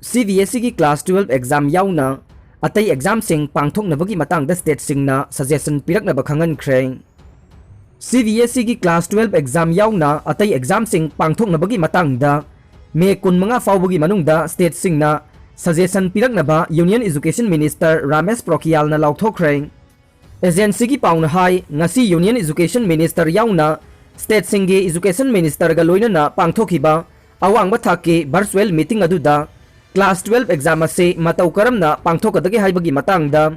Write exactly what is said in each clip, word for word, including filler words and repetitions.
CBSEꯒꯤ class twelve exam ꯌꯥꯎꯅ ꯑꯇꯩ examꯁꯤꯡ ꯄꯥꯡꯊꯣꯛꯅꯕꯒꯤ ꯃꯇꯥꯡꯗ stateꯁꯤꯡꯅ suggestion ꯄꯤꯔꯛꯅꯕ ꯈꯪꯍꯟꯈ꯭ꯔꯦ꯫ CBSEꯒꯤ class twelve exam ꯌꯥꯎꯅ ꯑꯇꯩ examꯁꯤꯡ ꯄꯥꯡꯊꯣꯛꯅꯕꯒꯤ ꯃꯇꯥꯡꯗ May ꯀꯨꯟꯃꯉꯥ ꯐꯥꯎꯕꯒꯤ ꯃꯅꯨꯡꯗ stateꯁꯤꯡꯅ suggestion ꯄꯤꯔꯛꯅꯕ Union Education Minister Ramesh ꯄ꯭ꯔꯣꯈꯤꯌꯥꯜꯅ ꯂꯥꯎꯊꯣꯛꯈ꯭ꯔꯦ꯫ Agencyꯒꯤ ꯄꯥꯎꯅ ꯍꯥꯏ, ꯉꯁꯤ Union Education Minister ꯌꯥꯎꯅ stateꯁꯤꯡꯒꯤ Education Ministerꯒ ꯂꯣꯏꯅꯅ ꯄꯥꯡꯊꯣꯛꯈꯤꯕ ꯑꯋꯥꯡꯕ ꯊꯥꯛꯀꯤ virtual meeting ꯑꯗꯨꯗ class twelve exam ꯑꯁꯤ ꯃꯇꯧ ꯀꯔꯝꯅ ꯄꯥꯡꯊꯣꯛꯀꯗꯒꯦ ꯍꯥꯏꯕꯒꯤ ꯃꯇꯥꯡꯗ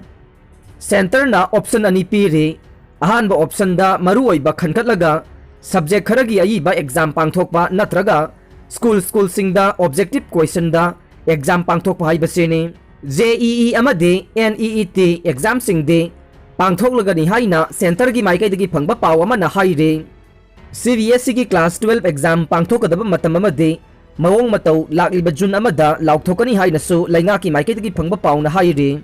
centreꯅ option ꯑꯅꯤ ꯄꯤꯔꯤ꯫ ꯑꯍꯥꯟꯕ optionꯗ ꯃꯔꯨꯑꯣꯏꯕ ꯈꯟꯒꯠꯂꯒ subject ꯈꯔꯒꯤ ꯑꯏꯕ exam ꯄꯥꯡꯊꯣꯛꯄ ꯅꯠꯇ꯭ꯔꯒ school schoolꯁꯤꯡꯗ objective questionꯗ exam ꯄꯥꯡꯊꯣꯛꯄ ꯍꯥꯏꯕꯁꯤꯅꯤ꯫ JEE ꯑꯃꯗꯤ NEET examꯁꯤꯡꯗꯤ ꯄꯥꯡꯊꯣꯛꯂꯒꯅꯤ ꯍꯥꯏꯅ centreꯒꯤ ꯃꯥꯏꯀꯩꯗꯒꯤ ꯐꯪꯕ ꯄꯥꯎ ꯑꯃꯅ ꯍꯥꯏꯔꯤ꯫ CBSEꯒꯤ class twelve exam ꯄꯥꯡꯊꯣꯛꯀꯗꯕ ꯃꯇꯝ ꯑꯃꯗꯤ ꯃꯑꯣꯡ ꯃꯇꯧ ꯂꯥꯛꯂꯤꯕ June ꯑꯃꯗ ꯂꯥꯎꯊꯣꯛꯀꯅꯤ ꯍꯥꯏꯅꯁꯨ ꯂꯩꯉꯥꯛꯀꯤ ꯃꯥꯏꯀꯩꯗꯒꯤ ꯐꯪꯕ ꯄꯥꯎꯅ ꯍꯥꯏꯔꯤ꯫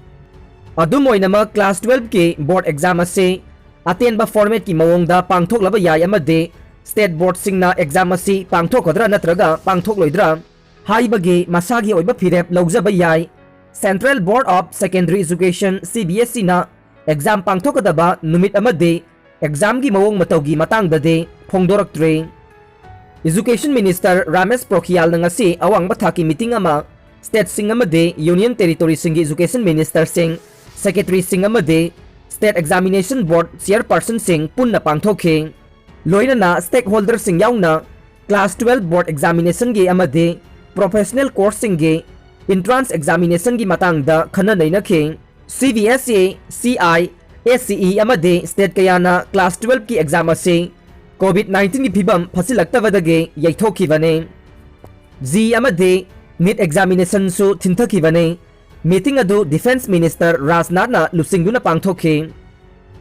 ꯑꯗꯨꯝ ꯑꯣꯏꯅꯃꯛ class twelveꯀꯤ board exam ꯑꯁꯤ ꯑꯇꯦꯟꯕ formatꯀꯤ ꯃꯑꯣꯡꯗ ꯄꯥꯡꯊꯣꯛꯂꯕ ꯌꯥꯏ ꯑꯃꯗꯤ state boardꯁꯤꯡꯅ exam ꯑꯁꯤ ꯄꯥꯡꯊꯣꯛꯀꯗ꯭ꯔꯥ ꯅꯠꯇ꯭ꯔꯒ ꯄꯥꯡꯊꯣꯛꯂꯣꯏꯗ꯭ꯔꯥ ꯍꯥꯏꯕꯒꯤ ꯃꯁꯥꯒꯤ ꯑꯣꯏꯕ ꯐꯤꯔꯦꯞ ꯂꯧꯖꯕ ꯌꯥꯏ꯫ Central Board of Secondary Education, CBSEꯅ exam ꯄꯥꯡꯊꯣꯛꯀꯗꯕ ꯅꯨꯃꯤꯠ ꯑꯃꯗꯤ examꯒꯤ ꯃꯑꯣꯡ ꯃꯇꯧꯒꯤ ꯃꯇꯥꯡꯗꯗꯤ ꯐꯣꯡꯗꯣꯔꯛꯇ꯭ꯔꯤ꯫ Education Minister ꯔꯥꯃꯦꯁ ꯄ꯭ꯔꯣꯈꯤꯌꯥꯜꯅ ꯉꯁꯤ ꯑꯋꯥꯡꯕ ꯊꯥꯛꯀꯤ meeting ꯑꯃ stateꯁꯤꯡ ꯑꯃꯗꯤ Union Territoryꯁꯤꯡꯒꯤ Education Ministerꯁꯤꯡ, Secretaryꯁꯤꯡ ꯑꯃꯗꯤ State Examination Board Chairpersonꯁꯤꯡ ꯄꯨꯟꯅ ꯄꯥꯡꯊꯣꯛꯈꯤ꯫ ꯂꯣꯏꯅꯅ stakeholderꯁꯤꯡ ꯌꯥꯎꯅ class twelve board examinationꯒꯤ ꯑꯃꯗꯤ professional courseꯁꯤꯡꯒꯤ entrance examinationꯒꯤ ꯃꯇꯥꯡꯗ ꯈꯟꯅ ꯅꯩꯅꯈꯤ꯫ CBSE, CISE ꯑꯃꯗꯤ state ꯀꯌꯥꯅ class twelveꯀꯤ exam ꯑꯁꯤ COVID nineteenꯒꯤ ꯐꯤꯕꯝ ꯐꯠꯁꯤꯜꯂꯛꯇꯕꯗꯒꯤ ꯌꯩꯊꯣꯛꯈꯤꯕꯅꯤ꯫ JEE ꯑꯃꯗꯤ NEET examinationꯁꯨ ꯊꯤꯟꯊꯈꯤꯕꯅꯤ꯫ Meeting ꯑꯗꯨ Defence Minister ꯔꯥꯖꯅꯥꯊꯅ ꯂꯨꯆꯤꯡꯗꯨꯅ ꯄꯥꯡꯊꯣꯛꯈꯤ꯫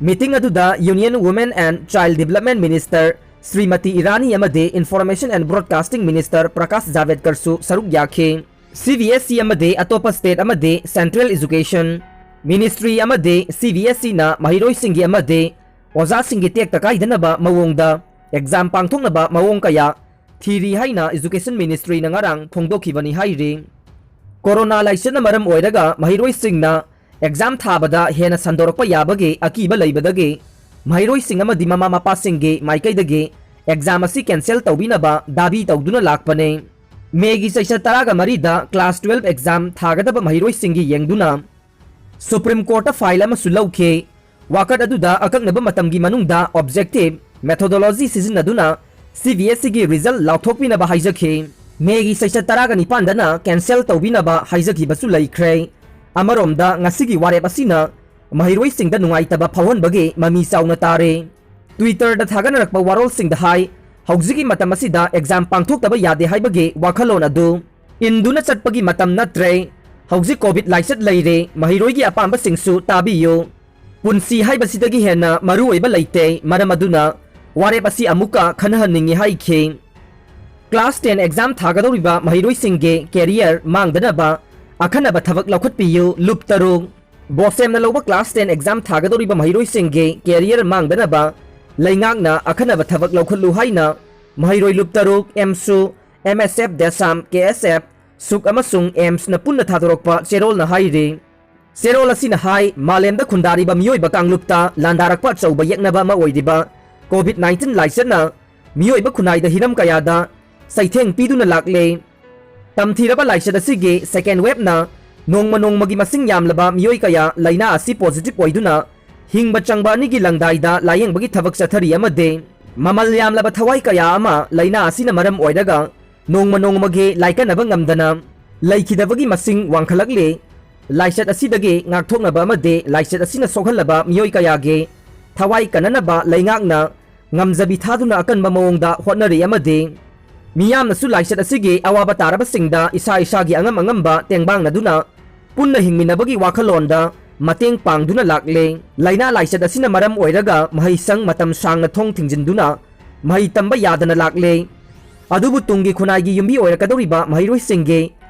Meeting ꯑꯗꯨꯗ Union Women and Child Development Minister Shrimati Irani ꯑꯃꯗꯤ Information and Broadcasting Minister Prakash ꯖꯥꯚꯦꯗꯀꯔꯁꯨ ꯁꯔꯨꯛ ꯌꯥꯈꯤ꯫ CBSE ꯑꯃꯗꯤ ꯑꯇꯣꯞꯄ state ꯑꯃꯗꯤ central education ministry ꯑꯃꯗꯤ CBSEꯅ ꯃꯍꯩꯔꯣꯏꯁꯤꯡꯒꯤ ꯑꯃꯗꯤ ꯑꯣꯖꯥꯁꯤꯡꯒꯤ ꯇꯦꯛꯇ ꯀꯥꯏꯗꯅꯕ ꯃꯑꯣꯡꯗ exam ꯄꯥꯡꯊꯣꯛꯅꯕ ꯃꯑꯣꯡ ꯀꯌꯥ ꯊꯤꯔꯤ ꯍꯥꯏꯅ Education Ministryꯅ ꯉꯔꯥꯡ ꯐꯣꯡꯗꯣꯛꯈꯤꯕꯅꯤ ꯍꯥꯏꯔꯤ꯫ ꯀꯣꯔꯣꯅꯥ ꯂꯥꯏꯆꯠꯅ ꯃꯔꯝ ꯑꯣꯏꯔꯒ ꯃꯍꯩꯔꯣꯏꯁꯤꯡꯅ ꯑꯦꯛꯖꯥꯝ ꯊꯥꯕꯗ ꯍꯦꯟꯅ ꯁꯟꯗꯣꯔꯛꯄ ꯌꯥꯕꯒꯤ ꯑꯀꯤꯕ ꯂꯩꯕꯗꯒꯤ ꯃꯍꯩꯔꯣꯏꯁꯤꯡ ꯑꯃꯗꯤ ꯃꯃꯥ ꯃꯄꯥꯁꯤꯡꯒꯤ ꯃꯥꯏꯀꯩꯗꯒꯤ ꯑꯦꯛꯖꯥꯝ ꯑꯁꯤ ꯀꯦꯟꯁꯦꯜ ꯇꯧꯕꯤꯅꯕ ꯗꯥꯕꯤ ꯇꯧꯗꯨꯅ ꯂꯥꯛꯄꯅꯤ꯫ ꯃꯦꯒꯤ ꯆꯩꯆꯠ ꯇꯔꯥꯒ ꯃꯔꯤꯗ ꯀ꯭ꯂꯥꯁ ꯇꯨꯋꯦꯜꯐ ꯑꯦꯛꯖꯥꯝ ꯊꯥꯒꯗꯕ ꯃꯍꯩꯔꯣꯏꯁꯤꯡꯒꯤ ꯌꯦꯡꯗꯨꯅ ꯁꯨꯄ꯭ꯔꯤꯝ ꯀꯣꯔꯠꯇ ꯐꯥꯏꯜ ꯑꯃꯁꯨ ꯂꯧꯈꯤ꯫ ꯋꯥꯀꯠ ꯑꯗꯨꯗ ꯑꯀꯛꯅꯕ ꯃꯇꯝꯒꯤ ꯃꯅꯨꯡꯗ ꯑꯣꯕꯖꯦꯛꯇꯤꯚ ꯃꯦꯊꯣꯗꯣꯂꯣꯖꯤ ꯁꯤꯖꯤꯟꯅꯗꯨꯅ ꯁꯤ ꯕꯤ ꯑꯦꯁ ꯏꯒꯤ ꯔꯤꯖꯜ ꯂꯥꯎꯊꯣꯛꯄꯤꯅꯕ ꯍꯥꯏꯖꯈꯤ꯫ ꯃꯦꯒꯤ ꯆꯩꯆꯠ ꯇꯔꯥꯒ ꯅꯤꯄꯥꯟꯗꯅ ꯀꯦꯟꯁꯦꯜ ꯇꯧꯕꯤꯅꯕ ꯍꯥꯏꯖꯈꯤꯕꯁꯨ ꯂꯩꯈ꯭ꯔꯦ꯫ ꯑꯃꯔꯣꯝꯗ ꯉꯁꯤꯒꯤ ꯋꯥꯔꯦꯞ ꯑꯁꯤꯅ ꯃꯍꯩꯔꯣꯏꯁꯤꯡꯗ ꯅꯨꯡꯉꯥꯏꯇꯕ ꯐꯥꯎꯍꯟꯕꯒꯤ ꯃꯃꯤ ꯆꯥꯎꯅ ꯇꯥꯔꯦ꯫ ꯇ꯭ꯋꯤꯇꯔꯗ ꯊꯥꯒꯠꯅꯔꯛꯄ ꯋꯥꯔꯣꯜꯁꯤꯡꯗ ꯍꯥꯏ, ꯍꯧꯖꯤꯛꯀꯤ ꯃꯇꯝ ꯑꯁꯤꯗ ꯑꯦꯛꯖꯥꯝ ꯄꯥꯡꯊꯣꯛꯇꯕ ꯌꯥꯗꯦ ꯍꯥꯏꯕꯒꯤ ꯋꯥꯈꯜꯂꯣꯟ ꯑꯗꯨ ꯏꯟꯗꯨꯅ ꯆꯠꯄꯒꯤ ꯃꯇꯝ ꯅꯠꯇ꯭ꯔꯦ꯫ ꯍꯧꯖꯤꯛ ꯀꯣꯚꯤꯗ ꯂꯥꯏꯆꯠ ꯂꯩꯔꯦ, ꯃꯍꯩꯔꯣꯏꯒꯤ ꯑꯄꯥꯝꯕꯁꯤꯡꯁꯨ ꯇꯥꯕꯤꯌꯨ꯫ ꯄꯨꯟꯁꯤ ꯍꯥꯏꯕꯁꯤꯗꯒꯤ ꯍꯦꯟꯅ ꯃꯔꯨ ꯑꯣꯏꯕ ꯂꯩꯇꯦ, ꯃꯔꯝ ꯑꯗꯨꯅ ꯋꯥꯔꯦꯞ ꯑꯁꯤ ꯑꯃꯨꯛꯀ ꯈꯟꯅꯍꯟꯅꯤꯡꯏ ꯍꯥꯏꯈꯤ꯫ ꯀ꯭ꯂꯥꯁ ꯇꯦꯟ ꯑꯦꯛꯖꯥꯝ ꯊꯥꯒꯗꯧꯔꯤꯕ ꯃꯍꯩꯔꯣꯏꯁꯤꯡꯒꯤ ꯀꯦꯔꯤꯌꯔ ꯃꯥꯡꯗꯅꯕ ꯑꯈꯟꯅꯕ ꯊꯕꯛ ꯂꯧꯈꯠꯄꯤꯌꯨ, ꯂꯨꯞ ꯇꯔꯨꯛ꯫ ꯕꯣꯁꯦꯝꯅ ꯂꯧꯕ ꯀ꯭ꯂꯥꯁ ꯇꯦꯟ ꯑꯦꯛꯖꯥꯝ ꯊꯥꯒꯗꯧꯔꯤꯕ ꯃꯍꯩꯔꯣꯏꯁꯤꯡꯒꯤ ꯀꯦꯔꯤꯌꯔ ꯃꯥꯡꯗꯅꯕ ꯂꯩꯉꯥꯛꯅ ꯑꯈꯟꯅꯕ ꯊꯕꯛ ꯂꯧꯈꯠꯂꯨ ꯍꯥꯏꯅ ꯃꯍꯩꯔꯣꯏ ꯂꯨꯞ ꯇꯔꯨꯛ, ꯑꯦꯝꯁꯨ, ꯑꯦꯝ ꯑꯦꯁ ꯑꯦꯐ, ꯗꯦꯁꯥꯝ, ꯀꯦ ꯑꯦꯁ ꯑꯦꯐ, ꯁꯨꯛ ꯑꯃꯁꯨꯡ ꯑꯦꯝꯁꯅ ꯄꯨꯟꯅ ꯊꯥꯗꯣꯔꯛꯄ ꯆꯦꯔꯣꯜꯅ ꯍꯥꯏꯔꯤ꯫ ꯆꯦꯔꯣꯜ ꯑꯁꯤꯅ ꯍꯥꯏ, ꯃꯥꯂꯦꯝꯗ ꯈꯨꯟꯗꯥꯔꯤꯕ ꯃꯤꯑꯣꯏꯕ ꯀꯥꯡꯂꯨꯞꯇ ꯂꯥꯟꯗꯥꯔꯛꯄ ꯑꯆꯧꯕ ꯌꯦꯛꯅꯕ ꯑꯃ ꯑꯣꯏꯔꯤꯕ ꯀꯣꯚꯤꯗ ꯅꯥꯏꯟꯇꯤꯟ ꯂꯥꯏꯆꯠꯅ ꯃꯤꯑꯣꯏꯕ ꯈꯨꯟꯅꯥꯏꯗ ꯍꯤꯔꯝ ꯀꯌꯥꯗ ꯆꯩꯊꯦꯡ ꯄꯤꯗꯨꯅ ꯂꯥꯛꯂꯦ꯫ ꯇꯝꯊꯤꯔꯕ ꯂꯥꯏꯆꯠ ꯑꯁꯤꯒꯤ ꯁꯦꯀꯦꯟ ꯋꯦꯕꯅ ꯅꯣꯡꯃ ꯅꯣꯡꯃꯒꯤ ꯃꯁꯤꯡ ꯌꯥꯝꯂꯕ ꯃꯤꯑꯣꯏ ꯀꯌꯥ ꯂꯥꯏꯅꯥ ꯑꯁꯤ ꯄꯣꯖꯤꯇꯤꯚ ꯑꯣꯏꯗꯨꯅ ꯍꯤꯡꯕ ꯆꯪꯕ ꯑꯅꯤꯒꯤ ꯂꯪꯗꯥꯏꯗ ꯂꯥꯌꯦꯡꯕꯒꯤ ꯊꯕꯛ ꯆꯠꯊꯔꯤ ꯑꯃꯗꯤ ꯃꯃꯜ ꯌꯥꯝꯂꯕ ꯊꯋꯥꯏ ꯀꯌꯥ ꯑꯃ ꯂꯥꯏꯅꯥ ꯑꯁꯤꯅ ꯃꯔꯝ ꯑꯣꯏꯔꯒ ꯅꯣꯡꯃ ꯅꯣꯡꯃꯒꯤ ꯂꯥꯏꯀꯠꯅꯕ ꯉꯝꯗꯅ ꯂꯩꯈꯤꯗꯕꯒꯤ ꯃꯁꯤꯡ ꯋꯥꯡꯈꯠꯂꯛꯂꯤ꯫ ꯂꯥꯏꯆꯠ ꯑꯁꯤꯗꯒꯤ ꯉꯥꯛꯊꯣꯛꯅꯕ ꯑꯃꯗꯤ ꯂꯥꯏꯆꯠ ꯑꯁꯤꯅ ꯁꯣꯛꯍꯜꯂꯕ ꯃꯤꯑꯣꯏ ꯀꯌꯥꯒꯤ ꯊꯋꯥꯏ ꯀꯟꯅꯅꯕ ꯂꯩꯉꯥꯛꯅ ꯉꯝꯖꯕꯤ ꯊꯥꯗꯨꯅ ꯑꯀꯟꯕ ꯃꯑꯣꯡꯗ ꯍꯣꯠꯅꯔꯤ ꯑꯃꯗꯤ ꯃꯤꯌꯥꯝꯅꯁꯨ ꯂꯥꯏꯆꯠ ꯑꯁꯤꯒꯤ ꯑꯋꯥꯕ ꯇꯥꯔꯕꯁꯤꯡꯗ ꯏꯁꯥ ꯏꯁꯥꯒꯤ ꯑꯉꯝ ꯑꯉꯝꯕ ꯇꯦꯡꯕꯥꯡꯅꯗꯨꯅ ꯄꯨꯟꯅ ꯍꯤꯡꯃꯤꯟꯅꯕꯒꯤ ꯋꯥꯈꯜꯂꯣꯟꯗ ꯃꯇꯦꯡ ꯄꯥꯡꯗꯨꯅ ꯂꯥꯛꯂꯦ꯫ ꯂꯥꯏꯅꯥ ꯂꯥꯏꯆꯠ ꯑꯁꯤꯅ ꯃꯔꯝ ꯑꯣꯏꯔꯒ ꯃꯍꯩꯁꯪ ꯃꯇꯝ ꯁꯥꯡꯅ ꯊꯣꯡ ꯊꯤꯡꯖꯤꯟꯗꯨꯅ ꯃꯍꯩ ꯇꯝꯕ ꯌꯥꯗꯅ ꯂꯥꯛꯂꯦ꯫ ꯑꯗꯨꯕꯨ ꯇꯨꯡꯒꯤ ꯈꯨꯟꯅꯥꯏꯒꯤ ꯌꯨꯝꯕꯤ ꯑꯣꯏꯔꯛꯀꯗꯧꯔꯤꯕ ꯃꯍꯩꯔꯣꯏꯁꯤꯡꯒꯤ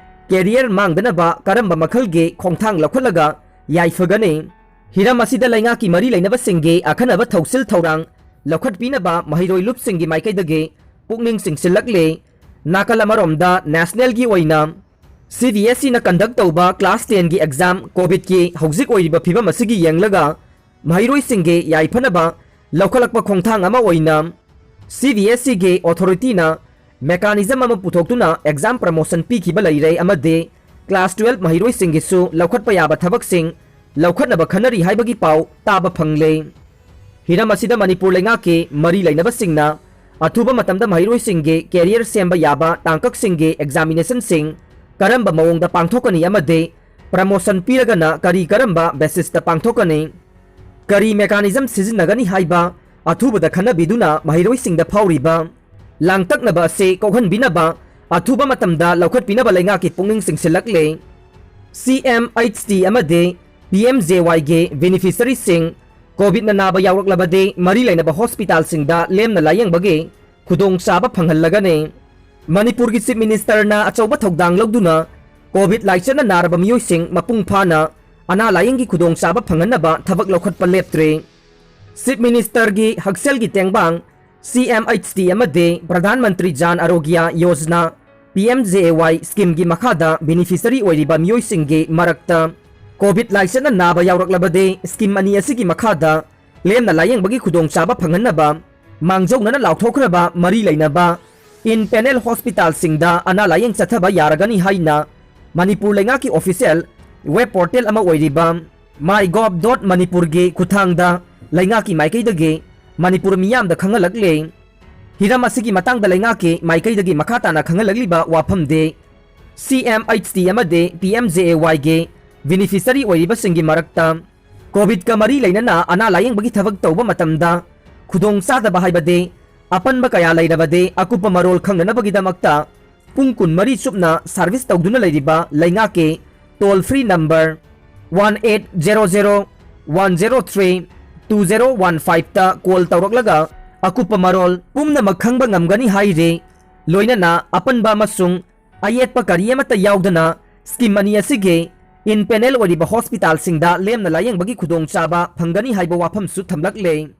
ꯀꯦꯔꯤꯌꯔ ꯃꯥꯡꯗꯅꯕ ꯀꯔꯝꯕ ꯃꯈꯜꯒꯤ ꯈꯣꯡꯊꯥꯡ ꯂꯧꯈꯠꯂꯒ ꯌꯥꯏꯐꯒꯅꯤ? ꯍꯤꯔꯝ ꯑꯁꯤꯗ ꯂꯩꯉꯥꯛꯀꯤ ꯃꯔꯤ ꯂꯩꯅꯕꯁꯤꯡꯒꯤ ꯑꯈꯟꯅꯕ ꯊꯧꯁꯤꯜ ꯊꯧꯔꯥꯡ ꯂꯧꯈꯠꯄꯤꯅꯕ ꯃꯍꯩꯔꯣꯏ ꯂꯨꯞꯁꯤꯡꯒꯤ ꯃꯥꯏꯀꯩꯗꯒꯤ ꯄꯨꯛꯅꯤꯡ ꯆꯤꯡꯁꯤꯜꯂꯛꯂꯤ꯫ ꯅꯥꯀꯜ ꯑꯃꯔꯣꯝꯗ ꯅꯦꯁꯅꯦꯜꯒꯤ ꯑꯣꯏꯅ ꯁꯤ ꯕꯤ ꯑꯦꯁ ꯏꯅ ꯀꯟꯗꯛ ꯇꯧꯕ ꯀ꯭ꯂꯥꯁ ꯇꯦꯟꯒꯤ ꯑꯦꯛꯖꯥꯝ ꯀꯣꯚꯤꯗꯀꯤ ꯍꯧꯖꯤꯛ ꯑꯣꯏꯔꯤꯕ ꯐꯤꯕꯝ ꯑꯁꯤꯒꯤ ꯌꯦꯡꯂꯒ ꯃꯍꯩꯔꯣꯏꯁꯤꯡꯒꯤ ꯌꯥꯏꯐꯅꯕ ꯂꯧꯈꯠꯂꯛꯄ ꯈꯣꯡꯊꯥꯡ ꯑꯃ ꯑꯣꯏꯅ ꯁꯤ ꯕꯤ ꯑꯦꯁ ꯏꯒꯤ ꯑꯣꯊꯣꯔꯤꯇꯤꯅ ꯃꯦꯀꯥꯅꯤꯖꯝ ꯑꯃ ꯄꯨꯊꯣꯛꯇꯨꯅ ꯑꯦꯛꯖꯥꯝ ꯄ꯭ꯔꯃꯣꯁꯟ ꯄꯤꯈꯤꯕ ꯂꯩꯔꯦ ꯑꯃꯗꯤ ꯀ꯭ꯂꯥꯁ ꯇꯨꯋꯦꯜꯐ ꯃꯍꯩꯔꯣꯏꯁꯤꯡꯒꯤꯁꯨ ꯂꯧꯈꯠꯄ ꯌꯥꯕ ꯊꯕꯛꯁꯤꯡ ꯂꯧꯈꯠꯅꯕ ꯈꯟꯅꯔꯤ ꯍꯥꯏꯕꯒꯤ ꯄꯥꯎ ꯇꯥꯕ ꯐꯪꯂꯦ꯫ ꯍꯤꯔꯝ ꯑꯁꯤꯗ ꯃꯅꯤꯄꯨꯔ ꯂꯩꯉꯥꯛꯀꯤ ꯃꯔꯤ ꯂꯩꯅꯕꯁꯤꯡꯅ ꯑꯊꯨꯕ ꯃꯇꯝꯗ ꯃꯍꯩꯔꯣꯏꯁꯤꯡꯒꯤ ꯀꯦꯔꯤꯌꯔ ꯁꯦꯝꯕ ꯌꯥꯕ ꯇꯥꯡꯀꯛꯁꯤꯡꯒꯤ ꯑꯦꯛꯖꯥꯃꯤꯅꯦꯁꯟꯁꯤꯡ ꯀꯔꯝꯕ ꯃꯑꯣꯡꯗ ꯄꯥꯡꯊꯣꯛꯀꯅꯤ ꯑꯃꯗꯤ ꯄ꯭ꯔꯃꯣꯁꯟ ꯄꯤꯔꯒꯅ ꯀꯔꯤ ꯀꯔꯝꯕ ꯕꯦꯁꯤꯁꯇ ꯄꯥꯡꯊꯣꯛꯀꯅꯤ, ꯀꯔꯤ ꯃꯦꯀꯥꯅꯤꯖꯝ ꯁꯤꯖꯤꯟꯅꯒꯅꯤ ꯍꯥꯏꯕ ꯑꯊꯨꯕꯗ ꯈꯟꯅꯕꯤꯗꯨꯅ ꯃꯍꯩꯔꯣꯏꯁꯤꯡꯗ ꯐꯥꯎꯔꯤꯕ ꯂꯥꯡꯇꯛꯅꯕ ꯑꯁꯤ ꯀꯣꯛꯍꯟꯕꯤꯅꯕ ꯑꯊꯨꯕ ꯃꯇꯝꯗ ꯂꯧꯈꯠꯄꯤꯅꯕ ꯂꯩꯉꯥꯛꯀꯤ ꯄꯨꯛꯅꯤꯡ ꯆꯤꯡꯁꯤꯜꯂꯛꯂꯦ꯫ ꯁꯤ ꯑꯦꯝ ꯑꯩꯆ ꯇꯤ ꯑꯃꯗꯤ ꯄꯤ ꯑꯦꯝ ꯖꯦ ꯋꯥꯏꯒꯤ ꯕꯦꯅꯤꯐꯤꯁꯔꯤꯁꯤꯡ ꯀꯣꯚꯤꯗꯅ ꯅꯥꯕ ꯌꯥꯎꯔꯛꯂꯕꯗꯤ ꯃꯔꯤ ꯂꯩꯅꯕ ꯍꯣꯁꯄꯤꯇꯥꯜꯁꯤꯡꯗ ꯂꯦꯝꯅ ꯂꯥꯌꯦꯡꯕꯒꯤ ꯈꯨꯗꯣꯡꯆꯥꯕ ꯐꯪꯍꯜꯂꯒꯅꯤ꯫ ꯃꯅꯤꯄꯨꯔꯒꯤ ꯆꯤꯐ ꯃꯤꯅꯤꯁꯇꯔꯅ ꯑꯆꯧꯕ ꯊꯧꯗꯥꯡ ꯂꯧꯗꯨꯅ ꯀꯣꯚꯤꯗ ꯂꯥꯏꯆꯠꯅ ꯅꯥꯔꯕ ꯃꯤꯑꯣꯏꯁꯤꯡ ꯃꯄꯨꯡ ꯐꯥꯅ ꯑꯅꯥ ꯂꯥꯌꯦꯡꯒꯤ ꯈꯨꯗꯣꯡꯆꯥꯕ ꯐꯪꯍꯟꯅꯕ ꯊꯕꯛ ꯂꯧꯈꯠꯄ ꯂꯦꯞꯇ꯭ꯔꯦ꯫ ꯆꯤꯐ ꯃꯤꯅꯤꯁꯇꯔꯒꯤ ꯍꯛꯁꯦꯜꯒꯤ ꯇꯦꯡꯕꯥꯡ ꯁꯤ ꯑꯦꯝ ꯑꯩꯆ ꯇꯤ ꯑꯃꯗꯤ Pradhan Mantri Jan ꯑꯔꯣꯒ꯭ꯌ Yojana, P M J ꯑꯦ ꯋꯥꯏ, ꯁ꯭ꯀꯤꯝꯒꯤ ꯃꯈꯥꯗ ꯕꯦꯅꯤꯐꯤꯁꯔꯤ ꯑꯣꯏꯔꯤꯕ ꯃꯤꯑꯣꯏꯁꯤꯡꯒꯤ ꯃꯔꯛꯇ ꯀꯣꯚꯤꯗ ꯂꯥꯏꯆꯠꯅ ꯅꯥꯕ ꯌꯥꯎꯔꯛꯂꯕꯗꯤ ꯁ꯭ꯀꯤꯝ ꯑꯅꯤ ꯑꯁꯤꯒꯤ ꯃꯈꯥꯗ ꯂꯦꯝꯅ ꯂꯥꯌꯦꯡꯕꯒꯤ ꯈꯨꯗꯣꯡꯆꯥꯕ ꯐꯪꯍꯟꯅꯕ ꯃꯥꯡꯖꯧꯅꯅ ꯂꯥꯎꯊꯣꯛꯈ꯭ꯔꯕ ꯃꯔꯤ ꯂꯩꯅꯕ ꯏꯟ ꯄꯦꯅꯦꯜ ꯍꯣꯁꯄꯤꯇꯥꯜꯁꯤꯡꯗ ꯑꯅꯥ ꯂꯥꯌꯦꯡ ꯆꯠꯊꯕ ꯌꯥꯔꯒꯅꯤ ꯍꯥꯏꯅ ꯃꯅꯤꯄꯨꯔ ꯂꯩꯉꯥꯛꯀꯤ ꯑꯣꯐꯤꯁꯤꯌꯦꯜ ꯋꯦꯕ ꯄꯣꯔꯇꯦꯜ ꯑꯃ ꯑꯣꯏꯔꯤꯕ ꯃꯥꯏ ꯒꯣꯚ ꯗꯣꯠ ꯃꯅꯤꯄꯨꯔꯒꯤ ꯈꯨꯠꯊꯥꯡꯗ ꯂꯩꯉꯥꯛꯀꯤ ꯃꯥꯏꯀꯩꯗꯒꯤ ꯃꯅꯤꯄꯨꯔ ꯃꯤꯌꯥꯝꯗ ꯈꯪꯍꯜꯂꯛꯂꯦ꯫ ꯍꯤꯔꯝ ꯑꯁꯤꯒꯤ ꯃꯇꯥꯡꯗ ꯂꯩꯉꯥꯛꯀꯤ ꯃꯥꯏꯀꯩꯗꯒꯤ ꯃꯈꯥ ꯇꯥꯅ ꯈꯪꯍꯜꯂꯛꯂꯤꯕ ꯋꯥꯐꯝꯗꯤ, ꯁꯤ ꯑꯦꯝ ꯑꯩꯆ ꯇꯤ ꯑꯃꯗꯤ ꯄꯤ ꯑꯦꯝ ꯖꯦ ꯑꯦ ꯋꯥꯏꯒꯤ ꯕꯦꯅꯤꯐꯤꯁꯔꯤ ꯑꯣꯏꯔꯤꯕꯁꯤꯡꯒꯤ ꯃꯔꯛꯇ ꯀꯣꯚꯤꯗꯀ ꯃꯔꯤ ꯂꯩꯅꯅ ꯑꯅꯥ ꯂꯥꯌꯦꯡꯕꯒꯤ ꯊꯕꯛ ꯇꯧꯕ ꯃꯇꯝꯗ ꯈꯨꯗꯣꯡꯆꯥꯗꯕ ꯍꯥꯏꯕꯗꯤ ꯑꯄꯟꯕ ꯀꯌꯥ ꯂꯩꯔꯕꯗꯤ ꯑꯀꯨꯞꯄ ꯃꯔꯣꯜ ꯈꯪꯅꯅꯕꯒꯤꯗꯃꯛꯇ ꯄꯨꯡ ꯀꯨꯟꯃꯔꯤ ꯆꯨꯞꯅ ꯁꯥꯔꯚꯤꯁ ꯇꯧꯗꯨꯅ ꯂꯩꯔꯤꯕ ꯂꯩꯉꯥꯛꯀꯤ toll free number one eight zero zero one zero three two zero one ꯐꯥꯏꯚꯇ ꯀꯣꯜ ꯇꯧꯔꯛꯂꯒ ꯑꯀꯨꯞꯄ ꯃꯔꯣꯜ ꯄꯨꯝꯅꯃꯛ ꯈꯪꯕ ꯉꯝꯒꯅꯤ ꯍꯥꯏꯔꯤ꯫ ꯂꯣꯏꯅꯅ ꯑꯄꯟꯕ ꯑꯃꯁꯨꯡ ꯑꯌꯦꯠꯄ ꯀꯔꯤ ꯑꯃꯠꯇ ꯌꯥꯎꯗꯅ ꯁ꯭ꯀꯤꯝ ꯑꯅꯤ ꯑꯁꯤꯒꯤ ꯏꯟ ꯄꯦꯅꯦꯜ ꯑꯣꯏꯔꯤꯕ ꯍꯣꯁꯄꯤꯇꯥꯜꯁꯤꯡꯗ ꯂꯦꯝꯅ ꯂꯥꯌꯦꯡꯕꯒꯤ ꯈꯨꯗꯣꯡꯆꯥꯕ ꯐꯪꯒꯅꯤ ꯍꯥꯏꯕ ꯋꯥꯐꯝꯁꯨ ꯊꯝꯂꯛꯂꯦ꯫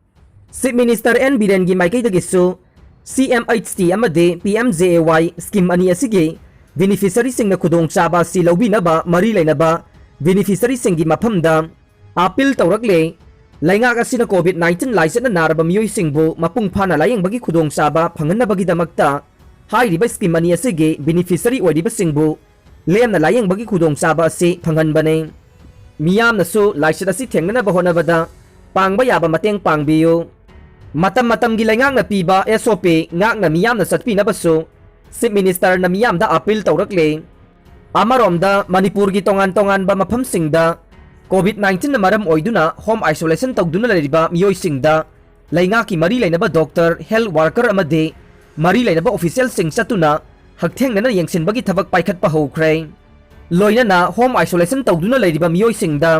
ꯆꯤꯐ ꯃꯤꯅꯤꯁꯇꯔ ꯑꯦꯟ ꯕꯤꯔꯦꯟꯒꯤ ꯃꯥꯏꯀꯩꯗꯒꯤꯁꯨ ꯁꯤ ꯑꯦꯝ ꯑꯩꯆ ꯇꯤ ꯑꯃꯗꯤ ꯄꯤ ꯑꯦꯝ ꯖꯦ ꯑꯦ ꯋꯥꯏ ꯁ꯭ꯀꯤꯝ ꯑꯅꯤ ꯑꯁꯤꯒꯤ ꯕꯦꯅꯤꯐꯤꯁꯔꯤꯁꯤꯡꯅ ꯈꯨꯗꯣꯡꯆꯥꯕ ꯑꯁꯤ ꯂꯧꯕꯤꯅꯕ ꯃꯔꯤ ꯂꯩꯅꯕ ꯕꯦꯅꯤꯐꯤꯁꯔꯤꯁꯤꯡꯒꯤ ꯃꯐꯝꯗ ꯑꯥꯄꯤꯜ ꯇꯧꯔꯛꯂꯦ꯫ ꯂꯩꯉꯥꯛ ꯑꯁꯤꯅ ꯀꯣꯚꯤꯗ ꯅꯥꯏꯟꯇꯤꯟ ꯂꯥꯏꯆꯠꯅ ꯅꯥꯔꯕ ꯃꯤꯑꯣꯏꯁꯤꯡꯕꯨ ꯃꯄꯨꯡ ꯐꯥꯅ ꯂꯥꯌꯦꯡꯕꯒꯤ ꯈꯨꯗꯣꯡꯆꯥꯕ ꯐꯪꯍꯟꯅꯕꯒꯤꯗꯃꯛꯇ ꯍꯥꯏꯔꯤꯕ ꯁ꯭ꯀꯤꯝ ꯑꯅꯤ ꯑꯁꯤꯒꯤ ꯕꯦꯅꯤꯐꯤꯁꯔꯤ ꯑꯣꯏꯔꯤꯕꯁꯤꯡꯕꯨ ꯂꯦꯝꯅ ꯂꯥꯌꯦꯡꯕꯒꯤ ꯈꯨꯗꯣꯡꯆꯥꯕ ꯑꯁꯤ ꯐꯪꯍꯟꯕꯅꯤ꯫ ꯃꯤꯌꯥꯝꯅꯁꯨ ꯂꯥꯏꯆꯠ ꯑꯁꯤ ꯊꯦꯡꯅꯅꯕ ꯍꯣꯠꯅꯕꯗ ꯄꯥꯡꯕ ꯌꯥꯕ ꯃꯇꯦꯡ ꯄꯥꯡꯕꯤꯌꯨ꯫ ꯃꯇꯝ ꯃꯇꯝꯒꯤ ꯂꯩꯉꯥꯛꯅ ꯄꯤꯕ ꯑꯦꯁ ꯑꯣ ꯄꯤ ꯉꯥꯛꯅ ꯃꯤꯌꯥꯝꯅ ꯆꯠꯄꯤꯅꯕꯁꯨ ꯆꯤꯐ ꯃꯤꯅꯤꯁꯇꯔꯅ ꯃꯤꯌꯥꯝꯗ ꯑꯥꯄꯤꯜ ꯇꯧꯔꯛꯂꯦ꯫ ꯑꯃꯔꯣꯝꯗ ꯃꯅꯤꯄꯨꯔꯒꯤ ꯇꯣꯉꯥꯟ ꯇꯣꯉꯥꯟꯕ ꯃꯐꯝꯁꯤꯡꯗ ꯀꯣꯚꯤꯗ ꯅꯥꯏꯟꯇꯤꯟꯅ ꯃꯔꯝ ꯑꯣꯏꯗꯨꯅ ꯍꯣꯝ ꯑꯥꯏꯁꯣꯂꯦꯁꯟ ꯇꯧꯗꯨꯅ ꯂꯩꯔꯤꯕ ꯃꯤꯑꯣꯏꯁꯤꯡꯗ ꯂꯩꯉꯥꯛꯀꯤ ꯃꯔꯤ ꯂꯩꯅꯕ ꯗꯣꯛꯇꯔ, ꯍꯦꯜꯊ ꯋꯥꯔꯀꯔ ꯑꯃꯗꯤ ꯃꯔꯤ ꯂꯩꯅꯕ ꯑꯣꯐꯤꯁꯤꯌꯦꯜꯁꯤꯡ ꯆꯠꯇꯨꯅ ꯍꯛꯊꯦꯡꯅꯅ ꯌꯦꯡꯁꯤꯟꯕꯒꯤ ꯊꯕꯛ ꯄꯥꯏꯈꯠꯄ ꯍꯧꯈ꯭ꯔꯦ꯫ ꯂꯣꯏꯅꯅ ꯍꯣꯝ ꯑꯥꯏꯁꯣꯂꯦꯁꯟ ꯇꯧꯗꯨꯅ ꯂꯩꯔꯤꯕ ꯃꯤꯑꯣꯏꯁꯤꯡꯗ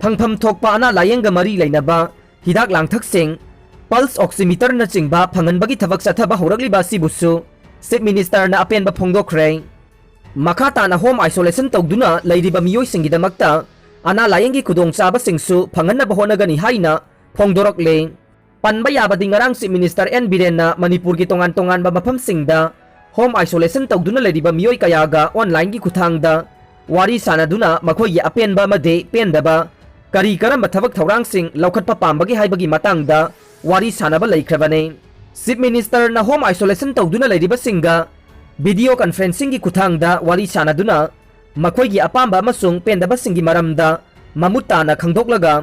ꯐꯪꯐꯝ ꯊꯣꯛꯄ ꯑꯅꯥ ꯂꯥꯌꯦꯡꯒ ꯃꯔꯤ ꯂꯩꯅꯕ ꯍꯤꯗꯥꯛ ꯂꯥꯡꯊꯛꯁꯤꯡ, ꯄꯜꯁ ꯑꯣꯛꯁꯤꯃꯤꯇꯔꯅꯆꯤꯡꯕ ꯐꯪꯍꯟꯕꯒꯤ ꯊꯕꯛ ꯆꯠꯊꯕ ꯍꯧꯔꯛꯂꯤꯕ ꯑꯁꯤꯕꯨꯁꯨ ꯆꯤꯐ ꯃꯤꯅꯤꯁꯇꯔꯅ ꯑꯄꯦꯟꯕ ꯐꯣꯡꯗꯣꯛꯈ꯭ꯔꯦ꯫ ꯃꯈꯥ ꯇꯥꯅ ꯍꯣꯝ ꯑꯥꯏꯁꯣꯂꯦꯁꯟ ꯇꯧꯗꯨꯅ ꯂꯩꯔꯤꯕ ꯃꯤꯑꯣꯏꯁꯤꯡꯒꯤꯗꯃꯛꯇ ꯑꯅꯥ ꯂꯥꯌꯦꯡꯒꯤ ꯈꯨꯗꯣꯡꯆꯥꯕꯁꯤꯡꯁꯨ ꯐꯪꯍꯟꯅꯕ ꯍꯣꯠꯅꯒꯅꯤ ꯍꯥꯏꯅ ꯐꯣꯡꯗꯣꯔꯛꯂꯦ꯫ ꯄꯟꯕ ꯌꯥꯕꯗꯤ ꯉꯔꯥꯡ ꯆꯤꯐ ꯃꯤꯅꯤꯁꯇꯔ ꯑꯦꯟ ꯕꯤꯔꯦꯟꯅ ꯃꯅꯤꯄꯨꯔꯒꯤ ꯇꯣꯉꯥꯟ ꯇꯣꯉꯥꯟꯕ ꯃꯐꯝꯁꯤꯡꯗ ꯍꯣꯝ ꯑꯥꯏꯁꯣꯂꯦꯁꯟ ꯇꯧꯗꯨꯅ ꯂꯩꯔꯤꯕ ꯃꯤꯑꯣꯏ ꯀꯌꯥꯒ ꯑꯣꯟꯂꯥꯏꯟꯒꯤ ꯈꯨꯠꯊꯥꯡꯗ ꯋꯥꯔꯤ ꯁꯥꯅꯗꯨꯅ ꯃꯈꯣꯏꯒꯤ ꯑꯄꯦꯟꯕ ꯑꯃꯗꯤ ꯄꯦꯟꯗꯕ, ꯀꯔꯤ ꯀꯔꯝꯕ ꯊꯕꯛ ꯊꯧꯔꯥꯡꯁꯤꯡ ꯂꯧꯈꯠꯄ ꯄꯥꯝꯕꯒꯦ ꯍꯥꯏꯕꯒꯤ ꯃꯇꯥꯡꯗ ꯋꯥꯔꯤ ꯁꯥꯅꯕ ꯂꯩꯈ꯭ꯔꯕꯅꯤ꯫ ꯆꯤꯐ ꯃꯤꯅꯤꯁꯇꯔꯅ ꯍꯣꯝ ꯑꯥꯏꯁꯣꯂꯦꯁꯟ ꯇꯧꯗꯨꯅ ꯂꯩꯔꯤꯕꯁꯤꯡꯒ ꯚꯤꯗꯤꯑꯣ ꯀꯟꯐꯔꯦꯟꯁꯤꯡꯒꯤ ꯈꯨꯠꯊꯥꯡꯗ ꯋꯥꯔꯤ ꯁꯥꯅꯗꯨꯅ ꯃꯈꯣꯏꯒꯤ ꯑꯄꯥꯝꯕ ꯑꯃꯁꯨꯡ ꯄꯦꯟꯗꯕꯁꯤꯡꯒꯤ ꯃꯔꯝꯗ ꯃꯃꯨꯠ ꯇꯥꯅ ꯈꯪꯗꯣꯛꯂꯒ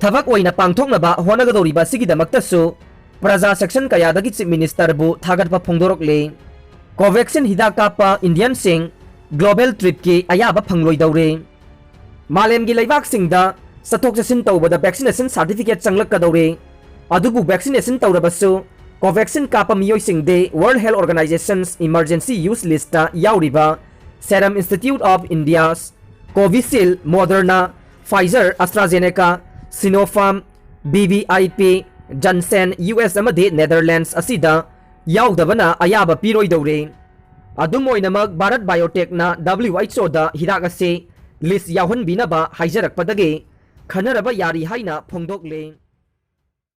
ꯊꯕꯛ ꯑꯣꯏꯅ ꯄꯥꯡꯊꯣꯛꯅꯕ ꯍꯣꯠꯅꯒꯗꯧꯔꯤꯕ ꯑꯁꯤꯒꯤꯗꯃꯛꯇꯁꯨ ꯄ꯭ꯔꯖꯥ ꯁꯦꯛꯁꯟ ꯀꯌꯥꯗꯒꯤ ꯆꯤꯐ ꯃꯤꯅꯤꯁꯇꯔꯕꯨ ꯊꯥꯒꯠꯄ ꯐꯣꯡꯗꯣꯔꯛꯂꯤ꯫ ꯀꯣꯚꯦꯛꯁꯤꯟ ꯍꯤꯗꯥꯛ ꯀꯥꯞꯄ ꯏꯟꯗꯤꯌꯟꯁꯤꯡ ꯒ꯭ꯂꯣꯕꯦꯜ ꯇ꯭ꯔꯤꯞꯀꯤ ꯑꯌꯥꯕ ꯐꯪꯂꯣꯏꯗꯧꯔꯦ꯫ ꯃꯥꯂꯦꯝꯒꯤ ꯂꯩꯕꯥꯛꯁꯤꯡꯗ ꯆꯠꯊꯣꯛ ꯆꯠꯁꯤꯟ ꯇꯧꯕꯗ ꯚꯦꯛꯁꯤꯅꯦꯁꯟ ꯁꯥꯔꯇꯤꯐꯤꯀꯦꯠ ꯆꯪꯂꯛꯀꯗꯧꯔꯦ꯫ ꯑꯗꯨꯕꯨ ꯚꯦꯛꯁꯤꯅꯦꯁꯟ ꯇꯧꯔꯕꯁꯨ ꯀꯣꯚꯦꯛꯁꯤꯟ ꯀꯥꯞꯄ ꯃꯤꯑꯣꯏꯁꯤꯡꯗꯤ World Health Organisation's emergency use list ꯌꯥꯎꯔꯤꯕ Serum Institute of India's, Covishield, Moderna, Pfizer, AstraZeneca, Sinopharm, V V I P, Janssen, U S ꯑꯃꯗꯤ ꯅꯦꯗꯔꯂꯦꯟꯗꯁ ꯑꯁꯤꯗ ꯌꯥꯎꯗꯕꯅ ꯑꯌꯥꯕ ꯄꯤꯔꯣꯏꯗꯧꯔꯦ꯫ ꯑꯗꯨꯝ ꯑꯣꯏꯅꯃꯛ, ꯚꯥꯔꯠ ꯕꯥꯏꯑꯣꯇꯦꯛꯅ ꯗꯕ꯭ꯂꯤꯎ ꯑꯩꯆ ꯑꯣꯗ ꯍꯤꯗꯥꯛ ꯑꯁꯤ ꯂꯤꯁ ꯌꯥꯎꯍꯟꯕꯤꯅꯕ ꯍꯥꯏꯖꯔꯛꯄꯗꯒꯤ ꯈꯟꯅꯔꯕ ꯌꯥꯔꯤ ꯍꯥꯏꯅ ꯐꯣꯡꯗꯣꯛꯂꯦ꯫